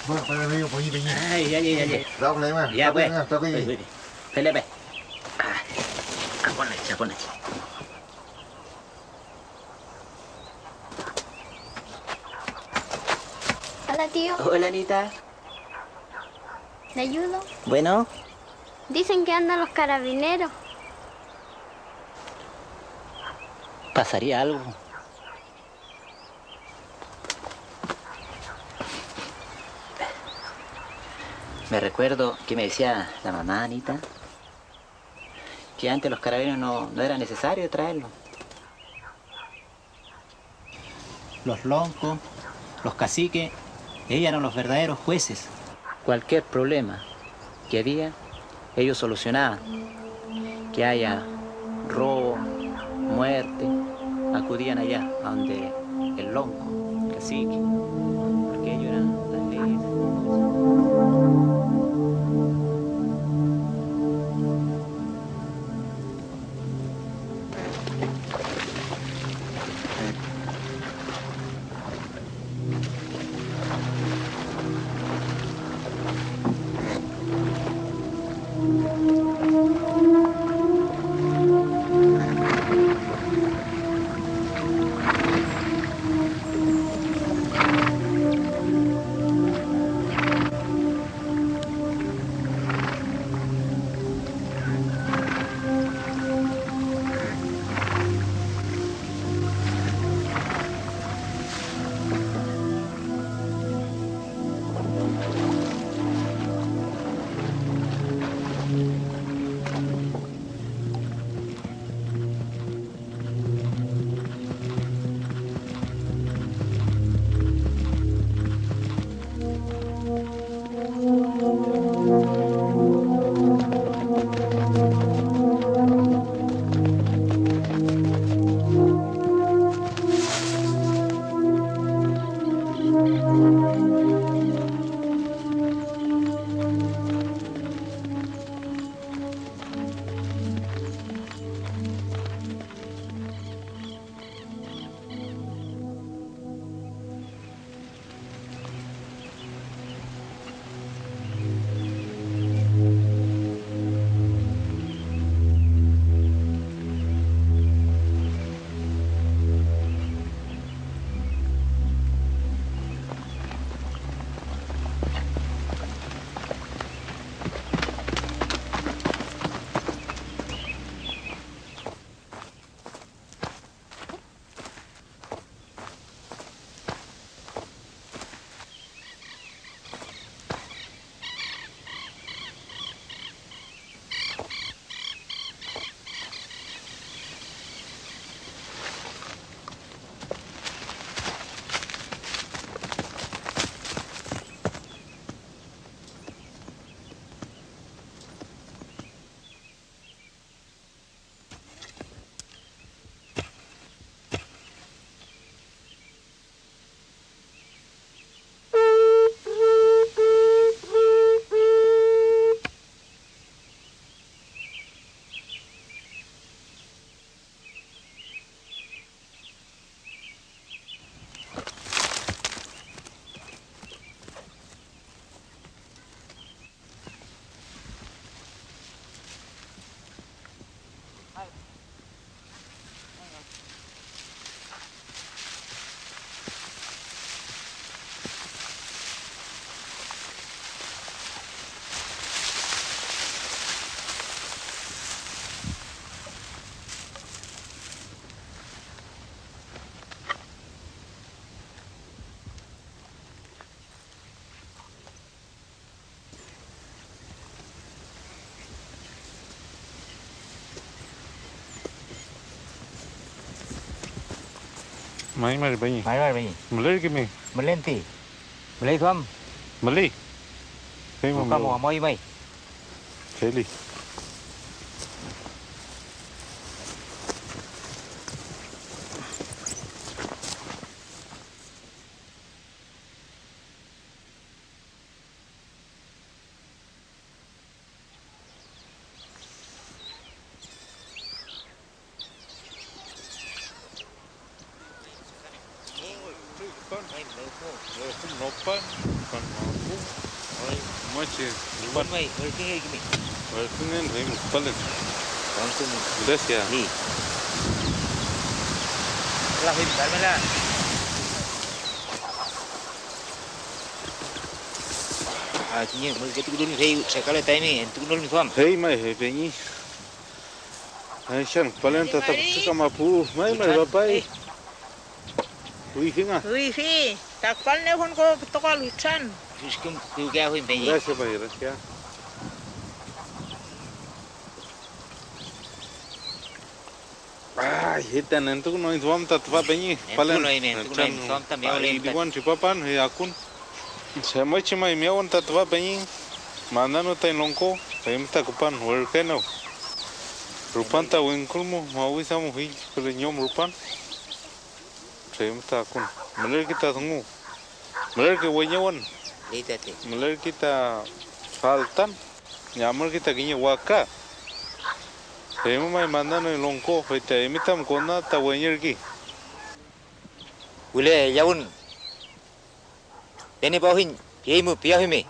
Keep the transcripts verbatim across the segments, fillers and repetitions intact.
Bueno, bueno, amigo, pollito, ñe. Ay, ya, ya, ya, ya. Vamos, Neymar. Ya, pues. Felipe. Ah, ah, ponle, ya, ponle. Hola, tío. Hola, Anita. ¿Le ayudo? Bueno. Dicen que andan los carabineros. ¿Pasaría algo? Me recuerdo que me decía la mamá, Anita, que antes los carabineros no, no era necesario traerlo. Los loncos, los caciques, ellos eran los verdaderos jueces. Cualquier problema que había, ellos solucionaban. Que haya robo, muerte, acudían allá, a donde el lonco, el cacique, porque ellos eran las leyes. May mari peñi. May mari peñi. Mülerkimi. Mülen ti. Müley duam. Müley. Fey ruka mo amuay may. Feli. Nopan, pan mapu, ay, machi, pan. May, werküngey kimi. Werküngen, fey küpalen. Gracias. Sí. Hola, soy Carmela. Ah, kiñe mülketukulun fey sakale ta eymi, entukulun ñi duam. Fey may, fey peñi. Ay, chan, küpalen ta ta pichika mapu, may mari, papay. Wifi nga. Wifi, ta küpalnefun ko pütokal witran. Gracias, may, gracias. Ay, ta nentukünuy duam ta tüfa peñi, küpalen. Nentukünuy, nentukünuy duam ta miyawlen ta. Tripapan, fey akun. Femngechi may miyawün ta tüfa peñi, mantanu taiñ longko, fey müta küpan werküenew. Rupan ta wingkul mu, mawida mu fill püle ñom rupan, fey müta akun. Mülerkey ta dungu, mülerkey weñewün, mülerkey ta faltan, ñamürkey ta kiñe waka. Feymew may mantanu longko, fey ta eymi tam kona ta weñerkey. Wüle ellawün. Penepawafiñ, pieymu piwafimi.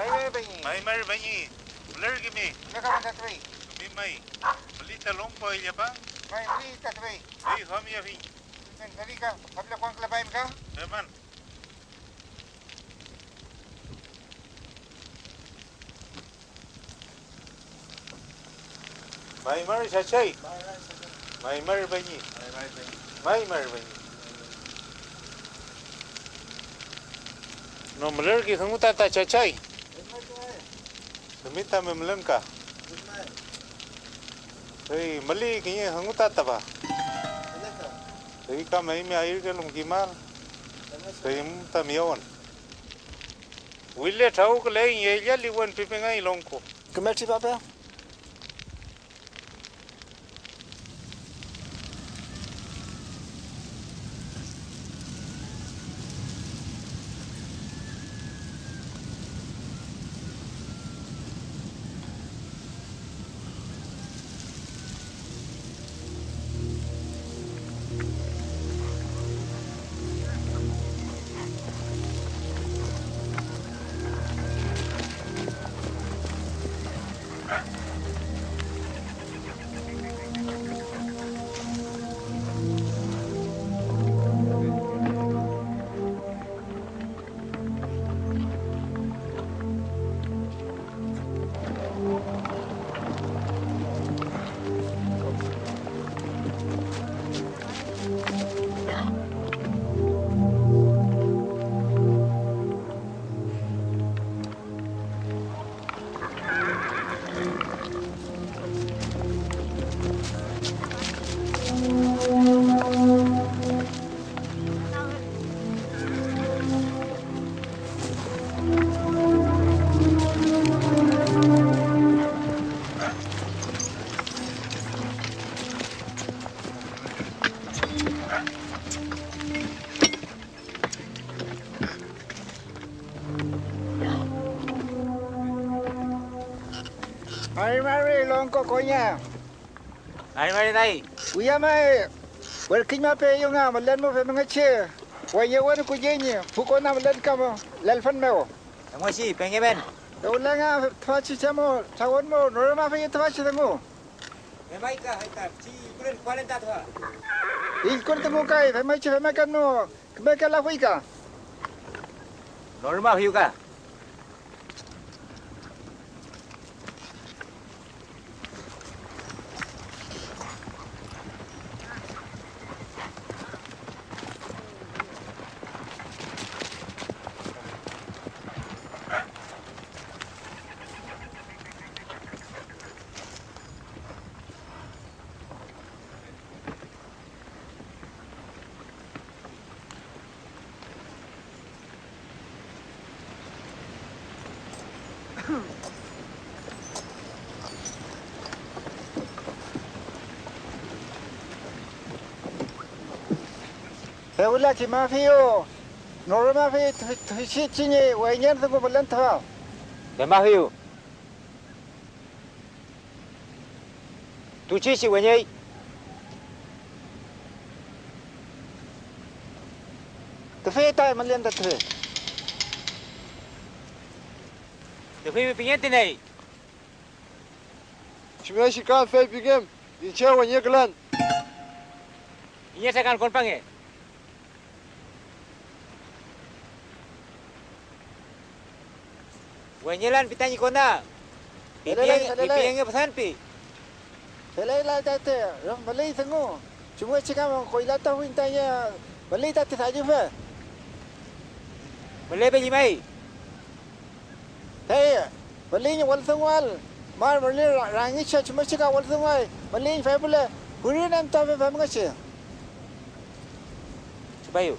May mari peñi. May mari peñi. Mülerkimi. Tümi may. Mülita longko ellapa. May mülita tümi. May famiyafiñ. Fable Juan Clapaimka. Eman. May mari chachay. May mari peñi. May mari peñi. No mülerkey dungu ta ta chachay. Tümi tami mülen ka. Fey müli kiñe dungu ta tüfa. Fey kam eymi ayürkelu kimal. Fey mu ta miyawün. Wile trawküley ñi ella liwen pipingey longko. Küme tripape. Mari mari longko koña. Mari mari nay. Wiya may, werküñmapeeyu nga mülen mu femngechi weyewün kulliñ pu kona mülen ka mu lelfün mew. Femngechi pengemen. Fewla nga tüfachi che mu trawün mu norümafiyu tüfachi dungu. Femay ka, fey ta pichi illkulen küpalen ta tüfa. Illkun dungu kay, femngechi femmekan no, kümekelafuy ka. Norma fiyu ka. Fewla kimafiyu, normafi tüfi-, tüfichi ñi weñen dungu mülen tüfa. Femafiyu. Tuchichi weñey. Tüfey ta mülen ta tüfe. Tüfey mi pingentuney. Chumngechi ka feypikem, iñche weñekülen. Kiñe sakan konpange. Weñelan pi tañi kona. Feleley, feleley. Pipienge, pipienge püsan pi. Feley lay tati rüf müley dungu, chumngechi kam koylatuafuiñ tañi müley tati dallufe. Mülepe llemay. Fey müley ñi wüldunguael, mar müley ra-, rangiche chumngechi ka wüldunguay, müley ñi fey püle wirin entuafe femngechi. Tripayu.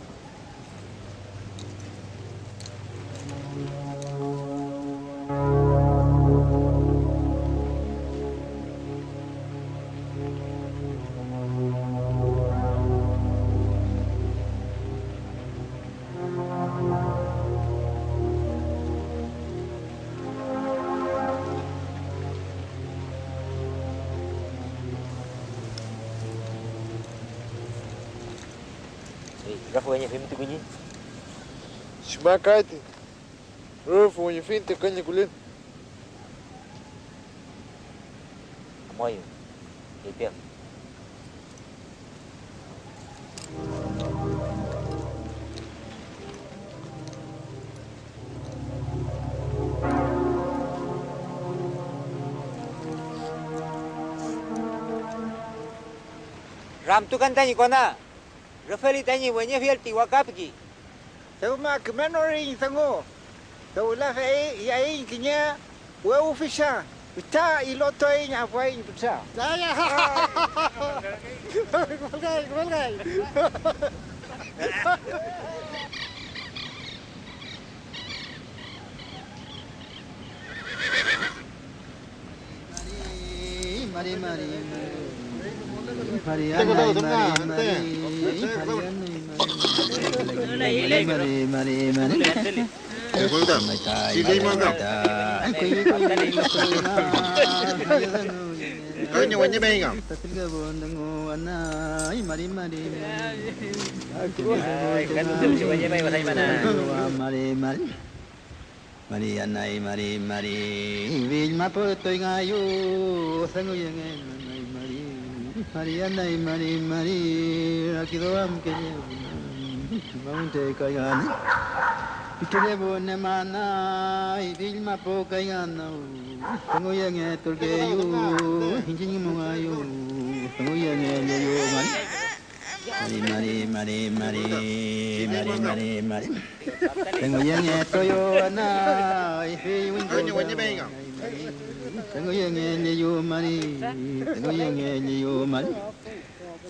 Ey, rafu weñefiñ ti kuñi. Chumakay ti. Rüf weñefiñ ti kañi kulliñ. Amuayu, feypiafi. Ramtukan tañi kona. Rüfeli tañi weñefiel ti waka piki. Dewma küme noriñ dungu, fewla fey iyaiñ kiñe we ufisa, fütra ilotuaiñ apuaiñ fütra. Küpalkay, küpalkay. Mari, mari, mari, mari. Mari, anay, mari, mari. Mari, anay, mari. Mari, mari, mari. Ay, kuy, kuy, kuy. Mari, mari. Mari, anay, mari, mari, fill mapu tuyngayu, dunguyengen, anay, mari, mari, anay, mari, mari, rakiduamkeye, mawünte kayngana, pikele wüne manay, fill mapu kayngana, dunguyengetulkeyu, iñchiñ mongayu, dunguyengeleyu, mari. Mari, mari, mari, mari, mari, mari, mari. Tengo yenge toyo anay, fi win. Tengo yenge leyu mari, tengo yenge leyu mari.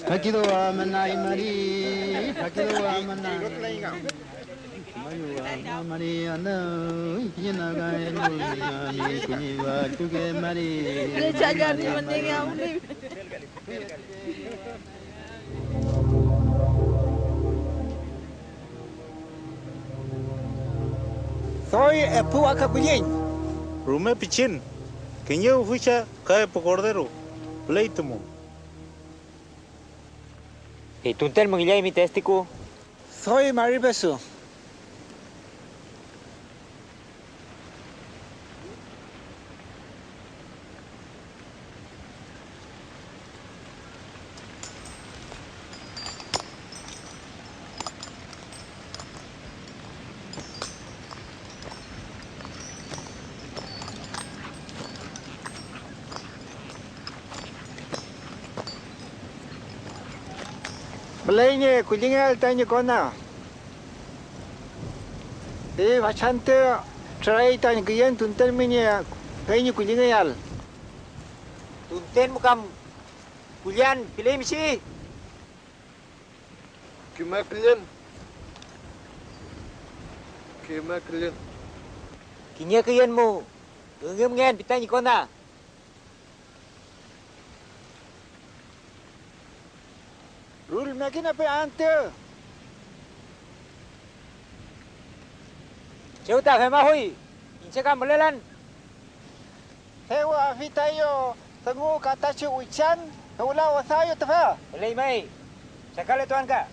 Hakido amanay mari, hakido amanay. Mayu ama mari anay, kiñe naga enol mari, kuñi watuke mari. Doy epu waka kulliñ. Rume pichin, kiñe ufisa ka epu kordero, püleytumu. ¿Y tunten müngüllaymi testiku? Doy mari pesu. Müley ñi kullingeael tañi kona. Fey fachantü trürayay tañi küyen tunten mi ñi, fey ñi kullingeael. Tunten mu kam kullian pileymi chi. Küme küllün. Küme küllün. Kiñe küyen mu üngümngen pi tañi kona. Rulmekünupe antü. Chew ta femafuy, iñche ka mülelan. Dew afi tayu dungu ka tachi uchan, fewla wesa ayu tüfa. Feley may, chakaletuan ka.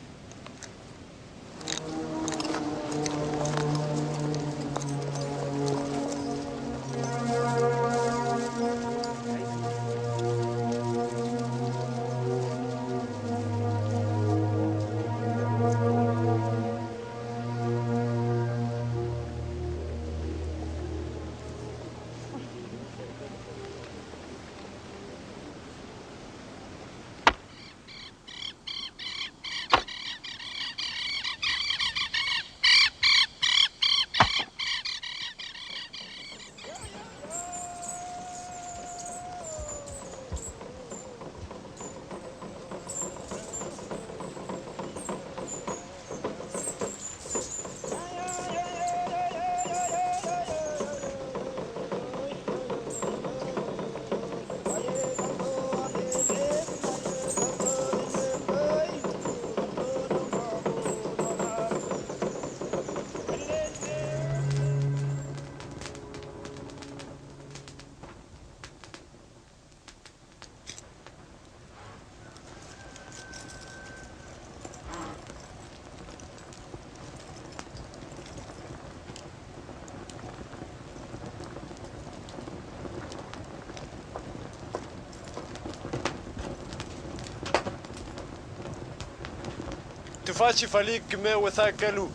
Tüfachi fali küme wesakelu.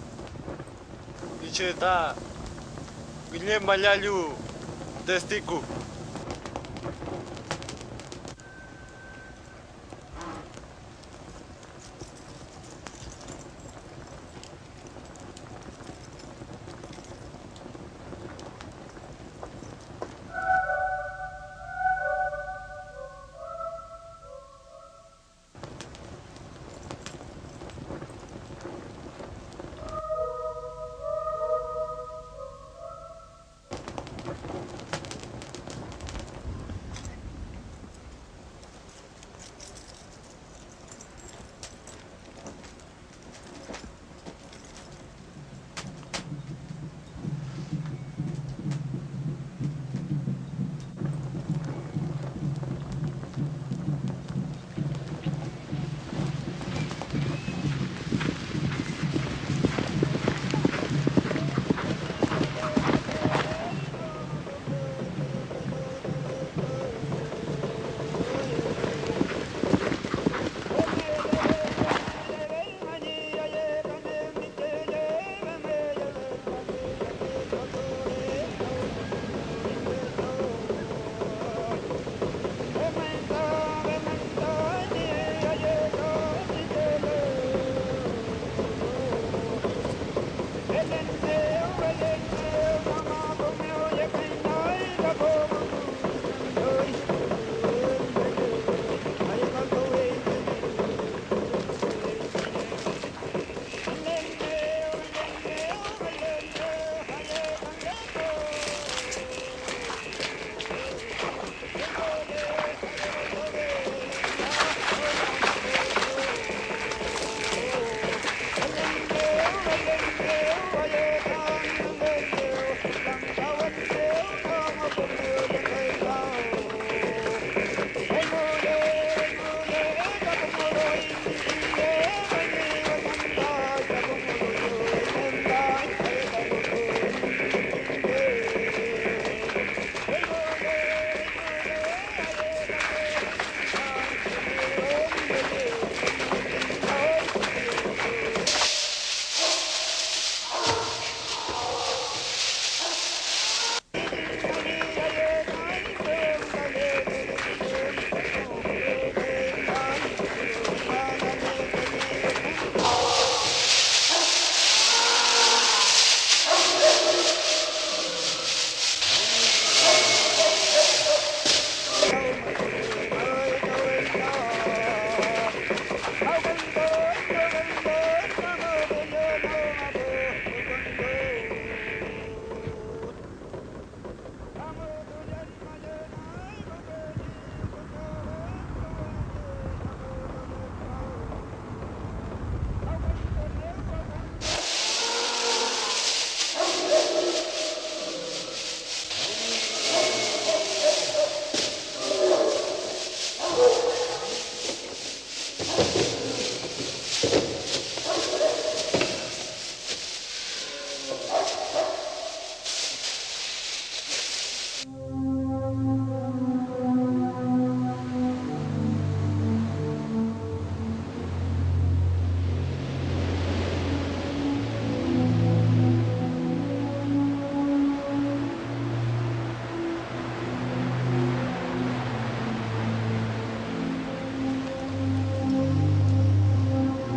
Iñche ta ngünemallallu testiku.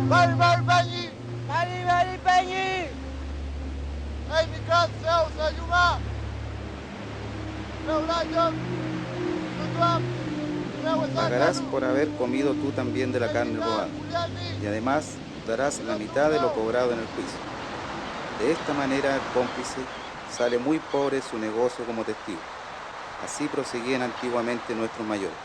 Mari mari peñi. Mari mari peñi. Eymi ka dew dalluma. Fewla ñom tutuam. Pagarás por haber comido tú también de la carne robada, y además darás la mitad de lo cobrado en el juicio. De esta manera, el cómplice sale muy pobre de su negocio como testigo. Así proseguían antiguamente nuestros mayores.